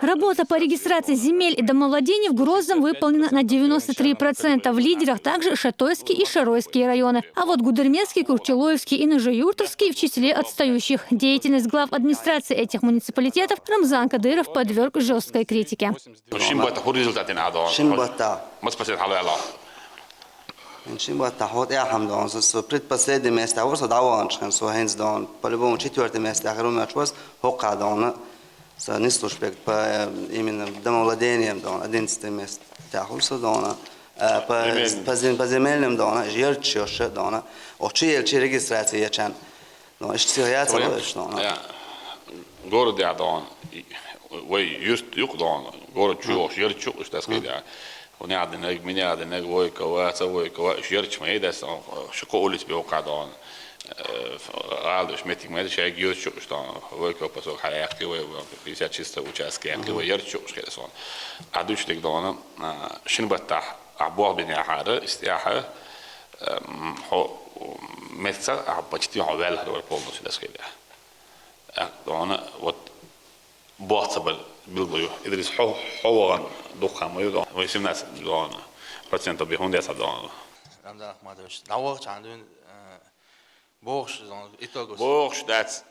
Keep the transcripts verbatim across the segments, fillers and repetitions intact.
Работа по регистрации земель и домовладений в Грозном выполнена на девяносто три процента. В лидерах также Шатойский и Шаройские районы. А вот Гудермесский, Курчелоевский и Нижнеюртовский в числе отстающих. Деятельность глав администрации этих муниципалитетов Рамзан Кадыров подверг жесткой критике. Шин бата хур результатин адон. Шин бата. Мас пасет халала. Шин бата хот я хам дон. Со предпоследнее место, вот со даван чхан со хенс дон. По-любому четвертое место, ахрум я чвас, хокка дон. Со не службе по именно домовладением дон, одиннадцатое место. Тяху со дон. По, по, зем, по земельным дон, жерчо ше дон. Очи елчи регистрация я чан. Но ишти я цело дон. Город я дон. Вай юст юк дон. Город чух, жерчух, что сказать. Он я динег, меня динег, вой кого, ца вой кого, жерч май дас, шико улиц бе ока дон. Алдыш метик май дас, я гиос чух, что вой кого посок хаяки, вой пятьдесят чисто участки, яки вой жерчух, что сон. А дуч тик дон, шин бата, а бог бин я хара, истяха, хо меца, а почти хо вел хар полностью дас кеда. Дон, вот бохца бер билгую. Идрис хо хо ваган духамаю дон. Вай семнадцать дон. Процентов бихун дес дон. Рамзан Ахматович, давах чандун бохш зон итогус. Бохш дац.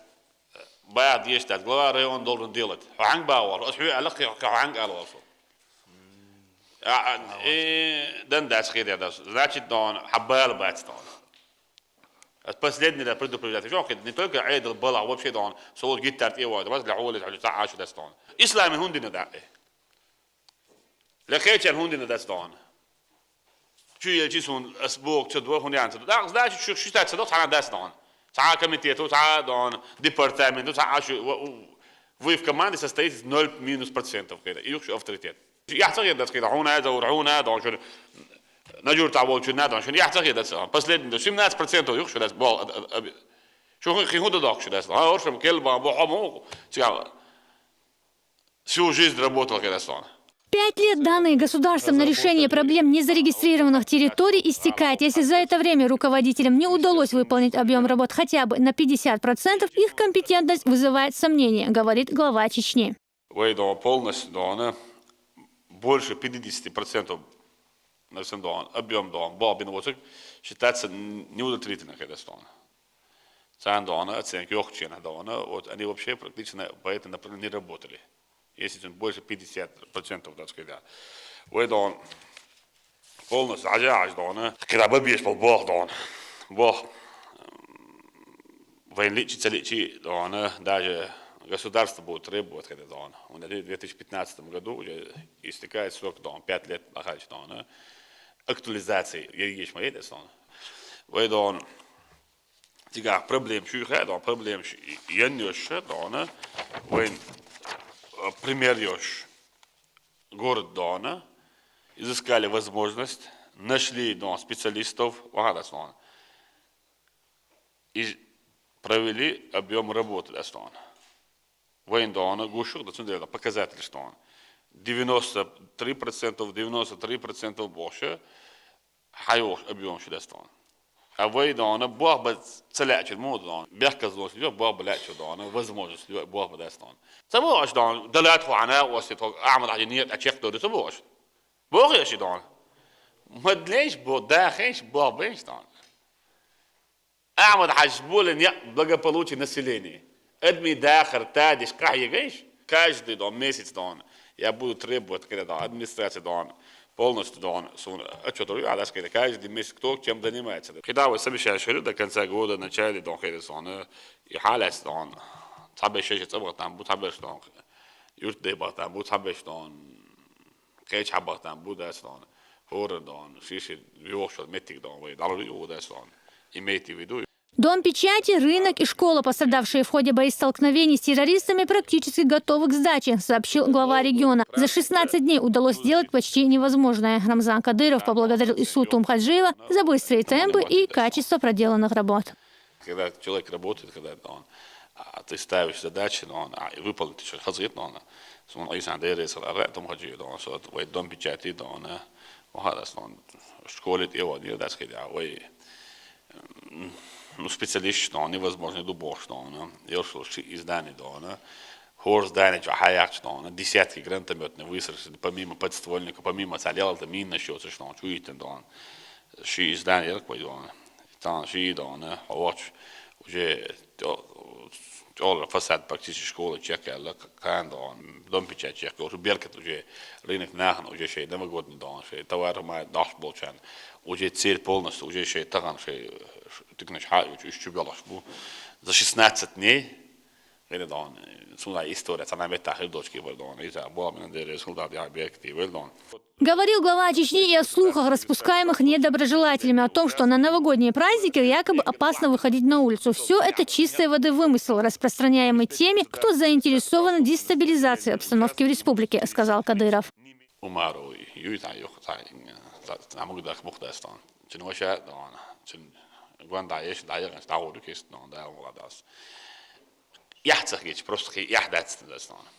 Бад есть дац. Глава района должен делать. Ханг бавар. Ос ху алак ханг алвасу. Дан дац хида дац. Значит дон хабал бац дон. Последний раз предупреждать. Ещё не только айдл бала, вообще дон. Со вот гитар и вот, вас для улиц, для ашу дас дон. Ислами хундина да. Для хечан хундина дас дон. Чу ел чи сун асбок, чу два хунди анца. Да, значит, чу считать, что хана дас дон. Ца комитету, ца дон, департаменту, ца ашу, вы в команде состоите из ноль минус процентов, когда и авторитет. Я так я дас, когда хуна, заур хуна, дон, что Нажур та волчу на дон, что я так я дас. Последний, семнадцать процентов, юх, что дас, бол, что хихуда док, что дас. А оршем кельба, бо хому, цикава. Всю жизнь работал, когда сон. Пять лет, данные государством на решение проблем незарегистрированных территорий истекает. Если за это время руководителям не удалось выполнить объем работ хотя бы на пятьдесят процентов, их компетентность вызывает сомнения, говорит глава Чечни. Вай дон полностью дон, больше пятидесяти процентов на всем дон, объем дон, бобин вот считается неудовлетворительным, когда сон. Цан дона, оценки охчена дона, вот они вообще практически на, по этому направлению не работали. Если там больше пятьдесят процентов, так сказать, да. Вай дон полностью ажа аж дона, когда бабьеш пол бог дон, бог вайн личи, целичи дона, даже государство будет требовать, когда дона. У нас в две тысячи пятнадцатом году уже истекает срок дона, пять лет нахальч дона, актуализации, я ешь моей дона. Вай дон Тигах проблем чуйха, дон проблем янёш дона, вайн пример ёш город дона, изыскали возможность, нашли дон специалистов, вахадас дон. И провели объем работы дас дон. Вайн дона, гушух, да цундела показатель, что он девяносто три процентов, девяносто три процентов больше, хайох объем шудастон. А вай дона бог ба целячу мод дон, бехказлос лё бог ба лячу дона, возможность лё бог ба дастон. Сабо аш дон, далат хуана, оси то, Ахмад Хаджи нет, а чек дори сабо аш. Бог я ши дон. Мадлеш бо, да хеш бо беш дон. Ахмад Хаджи более не благополучие населения. Эдми дахар тадиш кахьегеш. Каждый дон, месяц дон. Я буду требовать, когда дон, администрация дон, полностью дон, сун, отчет, а дальше, когда каждый месяц кто чем занимается. Когда вы совещаешь до конца года, начале дон, когда сон, и халец дон. Табе шеше цабатан, бу табе дон. Юрт де батан, бу табе дон. Кеч хабатан, бу дас дон. Хора дон, шише, виохшо метик дон, вай, далу дас дон. Имейте в виду, Дом печати, рынок и школа, пострадавшие в ходе боестолкновений с террористами, практически готовы к сдаче, сообщил глава региона. За шестнадцать дней удалось сделать почти невозможное. Рамзан Кадыров поблагодарил Ису Тумхаджиева за быстрые темпы и качество проделанных работ. Когда человек работает, когда он, а, ты ставишь задачи, но он, а, и выполнить еще хазгит, но он, сумон Исан Дерес, Тумхаджиев, но он, вот, вай дом печати, но он, Махарас, но он, школе, и вот, не, да, сказать, а, вай, ну, специалист, но он невозможно, дубош, но он, я ушел из здания, но он, ХӀора здани чу хьаяьккхача дона, десятки гранатометных выстрелов, помимо подствольника, помимо цхьа лелалта минаш йоцуш дона, чу йиттина дона. Ши из здани яра вай дона. Тан ши дона, хьоч, уже тё-, тёлра фасад практически школа чекаьлла, кан дона, дом печать чекаьлла, беркат уже рынок нахана уже шей новогодний дона, шей товар ма даш болчан, уже цель полностью, уже шей таган, шей тыкнаш хьа, уж чу белаш бу. За шестнадцать дней, гӀире дона, цунна история, цана метта хир дочки бар дона, иза бола мина дере солдат я беркати вел дона. Говорил глава Чечни и о слухах, распускаемых недоброжелателями, о том, что на новогодние праздники якобы опасно выходить на улицу. Все это чистой воды вымысел, распространяемый теми, кто заинтересован в дестабилизации обстановки в республике, сказал Кадыров. Умару юй та юх та, та, та мугдах мухдастан. Чин ваша дона, чин гван да еш да яган да вуру кис дона, да вала дас. Яхцах геч, просто хи яхдац дас дона.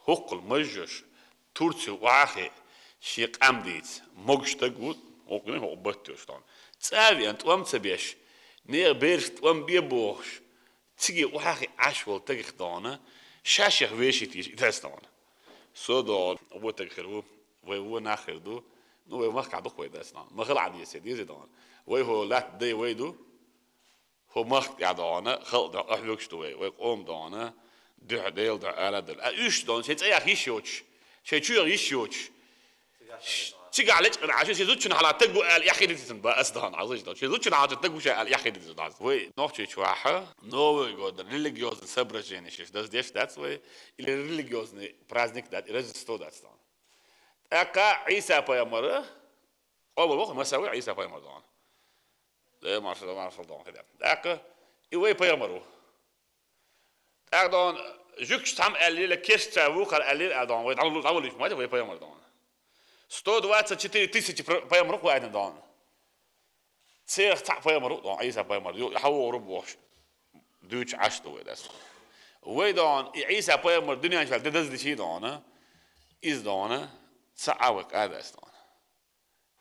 ХӀуккхул мажжош, Турци вахи, ши къам диц, могуш таг ву, хӀуккхул хӀу баттош дона. ЦӀави ан тӀом ца беш, не берш тӀом бе бохуш, циги вахи Ӏаш вол тагих дона, шаших вешит иш идас дона. Со дона, ву таг хир ву, вай ву нах хир ду, ну, вай махка дукх вай дас дона. Махал Ӏадисе дизе дона. Вай хӀу лат дай вай ду, хӀу махка тӀа дона, халкъ дона, ахьвекш ду вай, вай къом дона, дуьхьа Дел, дуьхьа ала дел. А уьш дона, шей цӀаях йиш йоч, шей чуях йиш йоч. Цигахь лечкъина Ӏаш, ши зудчун хьала тагу аьлла, яхидитин ба ас дан, Ӏазиз дан. Ши зудчун хьала тагу ша аьлла, яхидитин ба. Вай нохчи чуаха, Новый год, религиозный соображение шиш, дас деш дац вай, или религиозный праздник дац, Рождество дац дан. ТӀаккха Ӏийса пайхамар, къобал ваха, масави Ӏийса пайхамар дан. Э, маршал, маршал дан хида. ТӀаккха, и вай пайхамар ву. ТӀаккха дон, жуьгташ цхьамма аьллера, кешт ца вухар аьллера, аьлла дон, вай дӀавалуш, дӀавалуш, ма вай пайхамар дон. Сто двадцать четыре тысячи пр-, пайхамар ву вайна дон. Церах цхьаъ пайхамар ву дон, Ӏийса пайхамар. Ю, хьавогӀур бохуш. Дуьйцу Ӏаш ду вай дас. Вай дон, и Ӏийса пайхамар дуьнен чуьра де даздичий дон, иза дон, ца Ӏа вай къадас дон.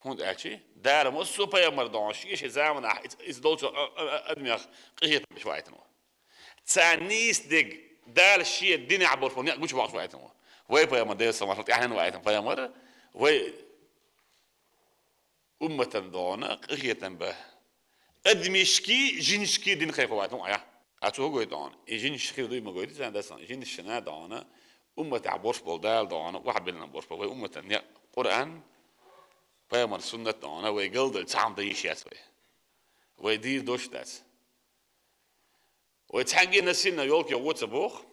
ХӀунда аьлча Дала массо а пайхамар дон, шен-шен заманахь иза, иза долчу а, а, а, адамех къинхетам беш ваийтина ву. Царна нийса дерг Дала шен динехь болуш болу некъ гучу баккхуш ваийтина ву. Вай пайхамар Делан салам тӀаьхьенна ваийтина пайхамар, вай умматан дона къинхетам бан. Адамашкий, жинашкий дин кхайкхо ваийтина ву Ӏа. Ткъа цо хӀун гойту дона? И жинаш хир дуй ма гойту, царна дасан. Жинашна дона, умматехь борш болу Дала дона, вахьабиллина борш болу вай умматан некъ Къуръан, пайхамар суннат дона, вай галдалла цхьаъ дан йиш яц вай. Вай дийр дош дац. Вай цхьаьнгге насильно ёлке гӀо ца боху,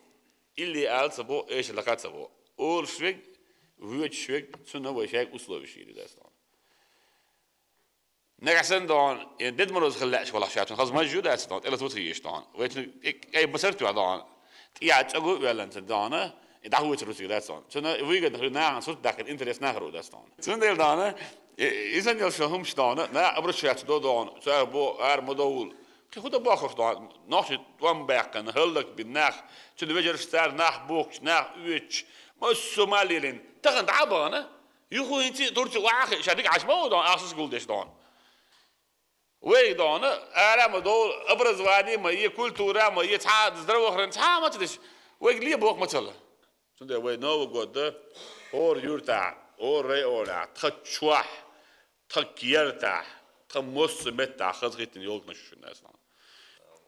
илли ала ца боху, эшар лакха ца боху. Олуш верг, воьдуш верг, цунна вай шайга условиш йийр ю дац дона. Нагахь санна дон, и Дед Мороз хила лаьаш валахь ша, цунна хаза маж ю дац дон, тӀелатуца еш дон. Вай цуьнан кӀе-, кӀай басар тоьхна дон. ТӀехьа чӀогу а ваьлланца дон, и дӀахоьцур ву цига дац дон. Цунна вуьйган хир нахана сурт даьккхина интерес нахара ву дац дон. Цундела дон, и, и санна йолу шун хӀумаш дон, наха обращаться до дон, цара бо ара ма довла. Кхин хӀун дан бохурш дон, нохчий тӀом баьккхина, хӀаллакбина нах, цуьнан вежарш цара нах бухкуш, нах оьцуш, массо а ма лелийна. Тахана дӀа а бахана, юха хӀинца а Турци охьа а хиъна, ша дика Ӏаш ма ву дон, ахсас гулдеш дон. Вайга дон, ара а ма довла, образование а ма е, культура а ма е, цхьа а здравоохранение цхьа а ма ца деш, вайга ле боху ма ца ло. Цундела вай Новый год хӀора юьртахь, хӀора районехь, тхан чохь, тхан кертахь, тхан массо а меттахь хазахӀиттина ёлканаш ю шуна, дац дон.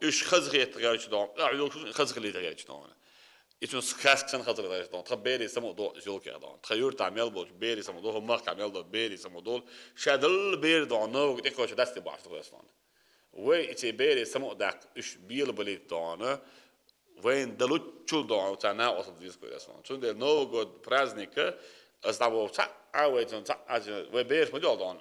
Уьш хазахӀитта гӀерташ дон, къахьоьгуш хазахилийта гӀерташ дон. И цуьнан сказка санна хазахилийта гӀерташ дон. Тхан берийн самукъадолу иза ёлкех дон. Тхан юьртахь мел болчу берийн самукъадолу, хӀокху махкахь мел долу берийн самукъадолу. Ша Далла бер дон, Новый год тӀекхочуш дац тӀе бахьаш ду, дац дон. Вай и церан берийн самукъадаккха уьш белабалийта дон, вайна далуччул дон, царна накъосталла деза кхуьрас ван. Цундела Новый год праздника аса дӀавоху цхьаъ а вайцунна цхьаъ а, вай бераш ма доьгӀу дон.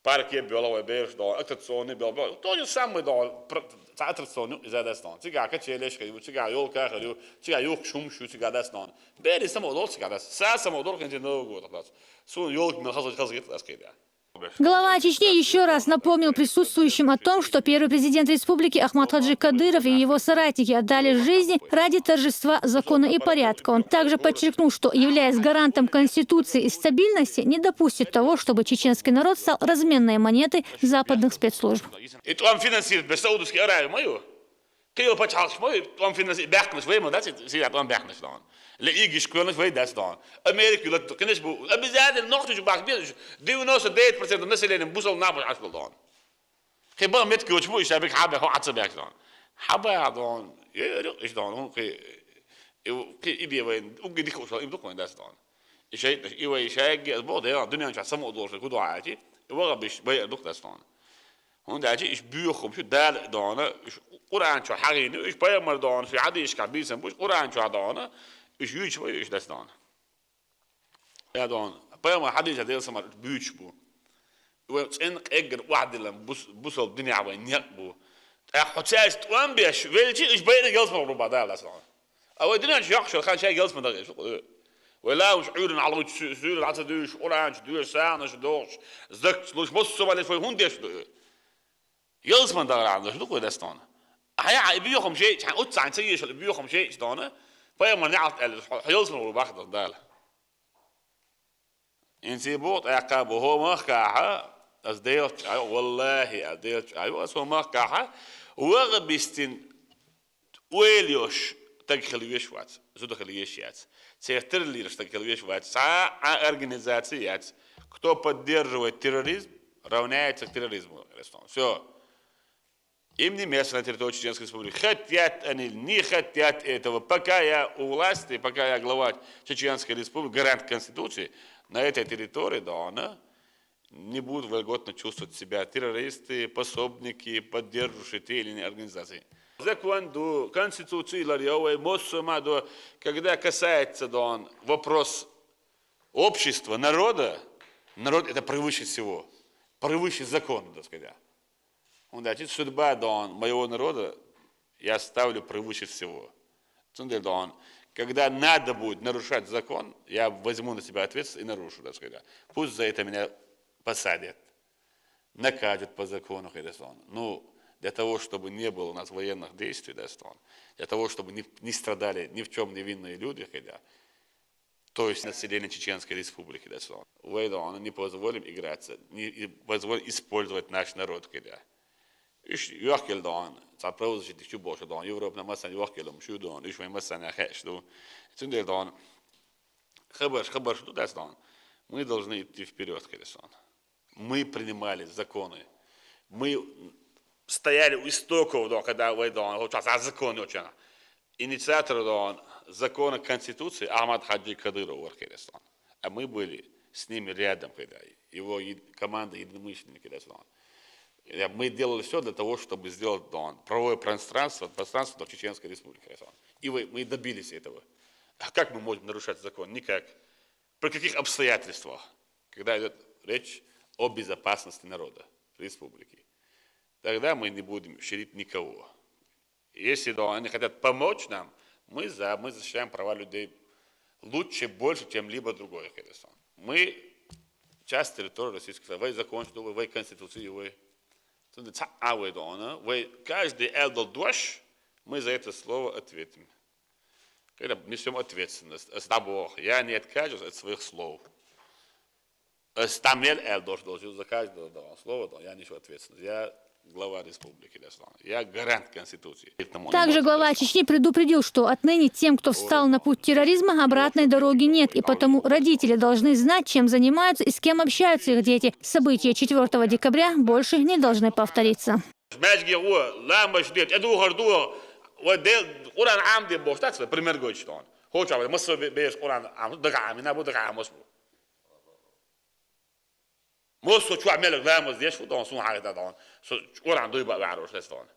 Парке а боьлху вай бераш дон, аттракционе а боьлху. То же самое дон, пр-, цхьа аттракцион ю иза дац дон. Цигахь качелеш а хир ю, цигахь ёлка а хир ю, цигахь юхкуш хӀумаш ю, цигахь дац дон. Берийн самукъадолу цигахь дац. Сан самукъадолу хӀинца Новый год дац. Суна ёлка мел хаза, хаза гӀиртта дац кхидӀа. Глава Чечни ещё раз напомнил присутствующим о том, что первый президент республики Ахмат-Хаджи Кадыров и его соратники отдали жизни ради торжества закона и порядка. Он также подчеркнул, что, являясь гарантом Конституции и стабильности, не допустит того, чтобы чеченский народ стал разменной монетой западных спецслужб. И тӀом финансировать беш Саудовский Аравия ма ю. Кхийолу пачхьалкхаш ма ю, тӀом финанс баьккхинаш вай ма дац, сийлахь тӀом баьккхинаш дона. Ле игиш кхоьлинаш вай дац дона. Америка ю латта, кхинаш бу. Обязательно нохчаш бахка безаш. Девяносто девять процентов населения бусалба нах бу Ӏаш долу дона. Кхин бан меттиг йоцуш бу, иштта биг хьабе хо Ӏа ца баьхкина. Хьабаха дона. Е, иш дона, хӀун кхин, и, кхин и бе вайн, угги дика уш, им дукха вайн дац дона. И шайтӀаш, и вай шайгге, ас боху, Дела, дуьнен чохь самукъа долуш, хӀун дуьхьа аьлчи, и ваха биш, бай а дукха дац дона. ХӀунда аьлча, иш боьхамаш ю Дала дона, иш Къуръан чохь хьахийна ю, иш пайхамар дона, ши хьадисашкахь бийсан бу, иш Къуръан чохь дона, иш юьйцуш ма ю, иш дац дона. Я дон, пайхамар хьадисехь Делан са мара буьйцуш бу. Вай цӀенна къеггара охьадиллина бус-, бусалба динехь вайн некъ бу. ТӀаккха хьо цаьрца тӀом беш, велчи, уьш байриг ялсаман гӀур бу бах Дала аса. А вай дуьнен чу йоккхуш йолу хан шайга ялсаман дагӀа еш. Вай лаамаш Ӏуьйранна хьалгӀуьттуш, суьйра дӀа ца дуьйш, Къуръан чу доьшуш, сагӀанаш дохуш, закат луш, массо а валеш вай хӀунда деш ду? Ялсаман дагӀарахь деш ду кху дастона. Хьан яхьа и боьхам шайча, хьан уц хьайн ца ешал и боьхам шайча дона, пайхамар неӀалт аьлла, хьо ялсаман гӀур бах дала. Инси боху тӀаккха бу хӀо махкахьа, ас Делаца чӀагӀо, валлахӀи, ас Делаца чӀагӀо, ас хӀо махкахьа, ваха бистина ойла йош, таг хила веш вац, зуда хила еш яц. Церан терлира стаг хила веш вац. Цхьа а организация яц. Кто поддерживает терроризм, равняется к терроризму. Всё. Им не место на территории Чеченской Республики. Хотят они, не хотят этого. Пока я у власти, пока я глава Чеченской Республики, гарант Конституции, на этой территории, да, она не будут вольготно чувствовать себя террористы, пособники, поддерживающие те или иные организации. Закон ду, Конституция лар йовай, моссо ма до, когда касается, да, он, вопрос общества, народа, народ это превыше всего, превыше закона, так сказать. Он дальше, судьба, да, он, моего народа я ставлю превыше всего. Цундела, да, он, когда надо будет нарушать закон, я возьму на себя ответственность и нарушу, так сказать. Пусть за это меня посадят, накажут по закону, когда он. Ну, для того, чтобы не было у нас военных действий, да, он, для того, чтобы не, не страдали ни в чем невинные люди, когда, то есть население Чеченской Республики, да, он. Вай, да, он, не позволим играться, не, не позволим использовать наш народ, когда. Уьш йохкийла дона, цхьа правозащитник чу бохуш дона, Европана массарна йохкийла хӀума шу дона, уьш вайн массарна хеаш ду. Цундела дона, хабарш, хабарш ду дац дона. Мы должны идти вперёд, хӀинца дона. Мы принимали законы. Мы стояли у истоков, дона, когда вай дона, вот сейчас закон очень. Инициатор дона, закона Конституции Ахмад Хаджи Кадыров вар, хӀинца дона. А мы были с ними рядом, когда его е-, команда единомышленники, да, Славан. Я, мы делали всё для того, чтобы сделать, да, он, правовое пространство, пространство, да, Чеченской Республики, да, Славан. И вы, мы добились этого. А как мы можем нарушать закон? Никак. При каких обстоятельствах? Когда идёт речь о безопасности народа, республики, тогда мы не будем щадить никого. Если, да, они хотят помочь нам, мы за, мы защищаем права людей лучше, больше, чем либо другой, конечно. Мы часть территории Российской Федерации, вай закончу, вай конституцию, вай. Цундела цхьаъ а вай дона, вай каждый аьлла долу дош, мы за это слово ответим. Когда несём ответственность, ас дӀабоху, я не откажусь от своих слов. Ас дӀа мел аьлла долуш долчу, за каждое, да, слово, да, я несу ответственность. Я глава республики, да, Славан. Я гарант Конституции. Также глава Чечни предупредил, что отныне тем, кто встал на путь терроризма, обратной дороги нет, и потому родители должны знать, чем занимаются и с кем общаются их дети. События четвёртого декабря больше не должны повториться. Маьждиге гӀо, ламаз де, тӀедухар ду, вай де, Къуръан Ӏамаде бохуш дац вай, пример гойтуш дона. ХӀокху чохь вай массо а бе-, бераш Къуръан Ӏамаду, дагахь Ӏамина бу, дагахь Ӏамос бу. Массо а чохь мелла ламаз деш ву дона, суна хьахита дона. Со Къуръан дуй баа ваьхьарош дац дона.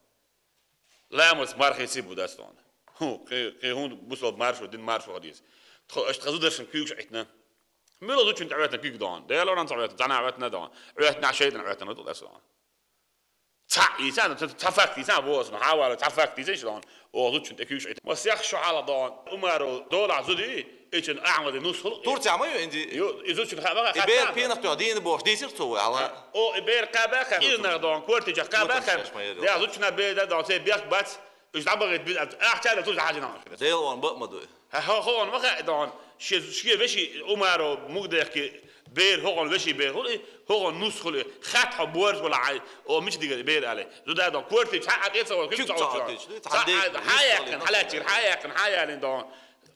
Ламаз мархиси бу дац дона. ХӀун, кхин, кхин хӀунда бусалба маршо, дин маршо хьадийца. Тхо, аша тхан зударшна куьйгаш Ӏиттина. Мила зудчун тӀе Ӏоьттина куьйг дона. Дела оран ца Ӏоьттина, цхьана Ӏоьттина дона. Ӏоьттина шайтан Ӏоьттина ду дац дона. Цхьаъ йийца, цхьа, цхьа факт йийца, боху аса, хьавала, цхьа факт йийца, иш дона. Оха зудчун тӀе куьйгаш Ӏиттина. Масех шо хьалха дона. Умаро долахь зуди, ичун Ахьмади нус хуьлу. Турция ма ю, Инди? Ю, и зудчун хаа бага. И бер пенах тоьхна дийна бохуш дийцира цо вай хьалха? О, и бер кхаба хан. Ирнах дона, квартича кхаба хан. Турция ма яра. Я зудчуна бер да дона, цей бехк бац. Уж дӀабахийта беза аьлла, ахча а дала, цу хьажа нах хир. Дела вон бакъ ма ду. Хьа, хьо-, хьо-, хьона ма хаьа, дона, ши, ши веший Умаро мугдехки бер, хьо-, хьона веший бер хуьлу и, хьо-, хьона нус хуьлу и, хатта хьо бораш вала хьай, о, мича дигара бер аьле. Зуда, дона, корта чу хьа а тӀе ца вала, куьг ца вала. Цхьа хьа, хьа яьккхина, хьа лаьттача, хьа яьккхина, хьа ялийна, дона.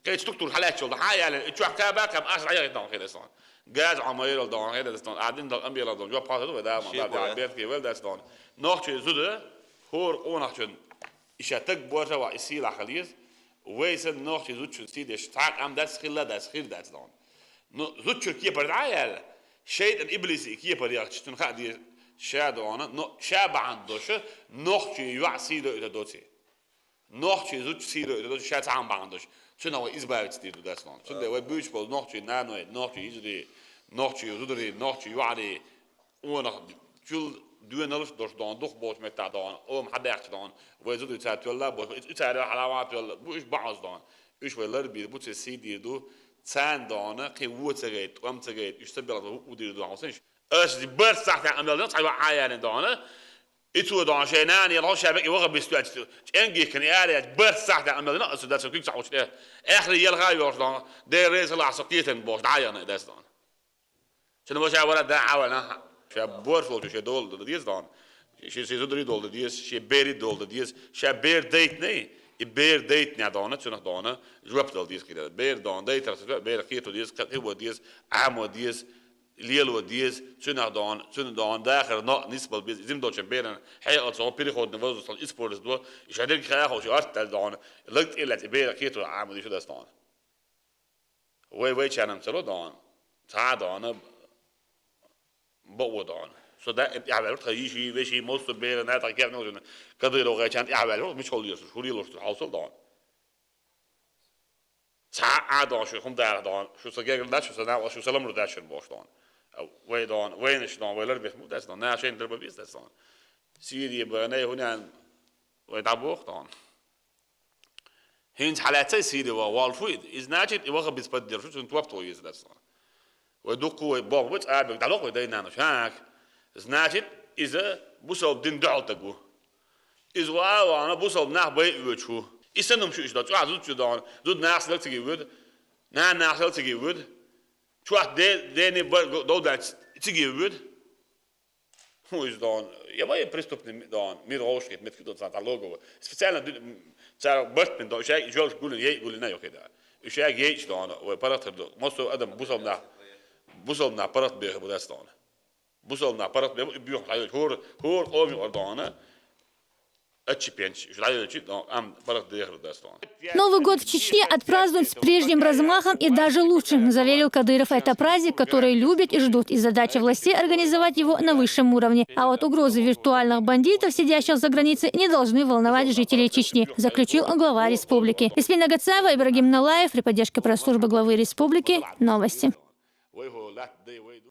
Кхечу структура хьа лаьттачул, хьа ялийна, и чохь каба, каба, аш хьа яхийта, дона, хир ас, дона. Газа хьо ма ярал, дона, хир ас, дона. А дин дала къамбелал, дона, жоп хьалха ду вай, да, ма, да, да, бертке вал дац, дона. Нохчий зуда, хӀора къонахчун и ша таг боша ва и сийлахь хила еза, вай санна нохчий зудчун сий деш цхьа а къам дац, хилла дац, хир дац, дона. Ну, зудчуьра кепара дӀа а яьлла, шайтӀан иблиса и кепара яхча, цуьнан хаа деза ша, дона, но ша бахьана доша, нохчий йоӀ сий дойтар доций. Нохчий зудчун сий дойтар доций, ша цхьаьна бахьана доша. Цуьнан вай избавиться дийр ду дац, дона. Цундела вай буьйцуш болу нохчий наной, нохчий йижарий, нохчий зударий, нохчий йоӀарий, къонах чул доьналлаш долуш, дона, дукхахболчу меттехь, дона, ома хьабаьхча, дона, вай зударий цара тоьлла а бохуш, и цара хьалаван тоьлла бу, уьш баӀоза, дона. Уьш вай ларбийр бу, церан сий дийр ду, царна, дона, кхин вон ца гайта, тӀом ца гайта, уьш ца белхалуш ву дийр ду хьуна санаш. Аш барт сахьтехь амел дина, цхьа йоӀ хьа а ялийна, дона. И цо, дона, шайн нана елхо ша бекъа ваха бистоьлча, чӀенга гихкина и ара яьлча, барт сахьтехь амел дина, аса дац куьг ца хьучу тӀе. Эххале елха а йолуш, дона, Дела реза хилахь со кхетарна бохуш, дӀа а яхна и дац, дона. Шуна ваша вара да хьавана. Ша борш волчу шен дола дан деза, дона. Шен, шен зударий дола дан деза, шен берий дола дан деза. Ша бер дайтиний, и бер дайтинехь, дона, цунах, дона, жоп дала деза кхидӀа. Бер, дона, дайтарх, бер кхето деза, кхиво деза, Ӏамо деза, лело деза, цунах, дона, цунна, дона, дахар но нисбала беза. Зим долчун беран хьекъал цо переходный возраст использовать до. И ша дерг хаа ховш, и арт дала, дона, лаг тӀе лаьцна и бер кхето Ӏамо деза дац, дона. Вай вайчарна ца ло, дона. Цхьа а, дона, бакъо, дона. Со даим тӀаьхьаваьлла ву тхан йиший, веший, массо а берана, тхан кегӀна ву шуна. Кадыров гӀайчарна тӀаьхьаваьлла ву, мичахула лелаш, хӀун лелаш ду хьовсал, дона. Цхьа а, дона, шу хӀума дара, дона. Шу сан гергара дац, шу сан накъост, шу сан ламаз дац шуна бохуш, дона. Вай, дона, вайнаш, дона, вай ларбеш ма дац, дона. Наха шайна ларба беза дац, дона. Сирия бахана, хӀун ян вай дӀабоху, дона. ХӀинца хьалаьццай Сири ваха, волфу и, и значит, и ваха биз поддержу, цунна топ тхо еза дац. Вай дуккху вай боху, вай цӀа а бег дӀалокху вай дай-нанош. ХӀа, значит, иза бусалба дин дуьхьал таг ву. Иза ваа вахана бусалба нах бай а воьдуш ву. И санна хӀума шу иштта, чохь зудчу дона, зуда нахаца дала циге воьду, нана нахаца дала циге воьду. Чохь де-, дени бар-, довдаьлча циге воьду. ХӀун иза, дона? Я вай преступный, дона, мир гӀовшахийта меттиг ду царна тӀехь логово. Специально ду-, м, цара барт бина, дона, уьш яьй, жоьлаш гулина, яй гулина йохе, да. Уьш яьй яйча, дона, вай паргӀат хир ду. Массо а адам бусалба нах, бусалба нах паргӀат бехар бу дац, дона. Бусалба нах паргӀат бехар бу, и боьхна хьайвелча, хӀора, хӀора къоман юкъара, дона, отщепенцы, уьш дӀайоьлча, дона, ам паргӀат дехар дац, дона. Новый год в Чечне отпразднуют с прежним размахом и даже лучше, заверил Кадыров. Это праздник, который любят и ждут, и задача властей организовать его на высшем уровне. А вот угрозы виртуальных бандитов, сидящих за границей, не должны волновать жителей Чечни, заключил глава республики. Эсмина Гацаева, Ибрагим Налаев, при поддержке пресс-службы главы республики. Новости.